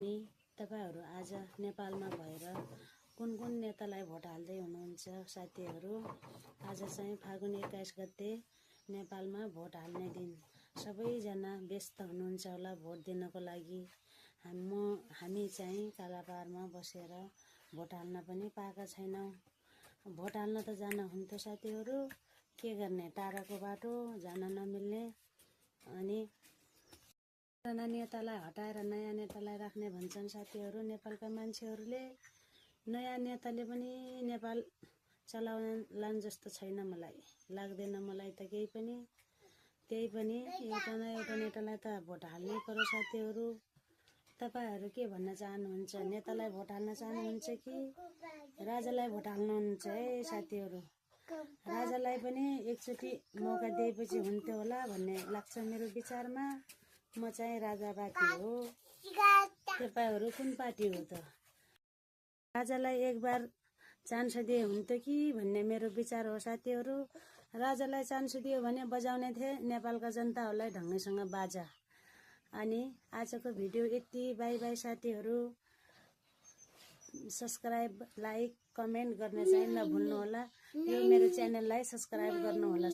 अनि तपाईहरु आज नेपालमा भएर कुन कुन नेतालाई भोट हाल्दै हुनुहुन्छ साथीहरु। आज चाहिँ फागुन 21 गते नेपालमा भोट हाल्ने दिन। सबैजना व्यस्त हुनुहुन्छ होला भोट दिनको लागि। हामी चाहिँ कालापारमा बसेर भोट हाल्न पनि पाएका छैनौं। भोट हाल्न त जान हुन्थ्यो साथीहरु, के गर्ने टाढाको बाटो जान नमिल्ने। अनि पुराना नेतालाई हटाएर नयाँ नेतालाई राख्ने भन्छन् साथीहरु नेपालका मान्छेहरुले। नयाँ नेताले पनि नेपाल चलाउलान् जस्तो छैन, मलाई लाग्दैन। मलाई त त्यही पनि एउटा न एउटा नेतालाई त भोट हाल्नै पर्यो साथीहरु। तपाईहरु के भन्न चाहनुहुन्छ? नेतालाई भोट हाल्न चाहनुहुन्छ कि राजालाई भोट हाल्नुहुन्छ? है साथीहरु, राजालाई पनि एकचोटि मौका दिएपछि हुन्थ्यो होला भन्ने लाग्छ मेरो विचारमा। म चाहिँ राजा पार्टी हो। तपाईहरु कुन पार्टी हो त? राजालाई एक बार चान्स दिए हुन्थ्यो कि भन्ने मेरो विचार हो साथीहरु। राजालाई चान्स दियो भने बजाउने थिए नेपालका जनताहरूलाई ढङ्गैसँग बाजा। अनि आजको भिडियो यति। बाइ बाइ साथीहरु। सब्स्क्राइब, लाइक, कमेन्ट गर्ने चाहिँ नभुल्नु होला। यो मेरो च्यानललाई सब्स्क्राइब गर्नु होला।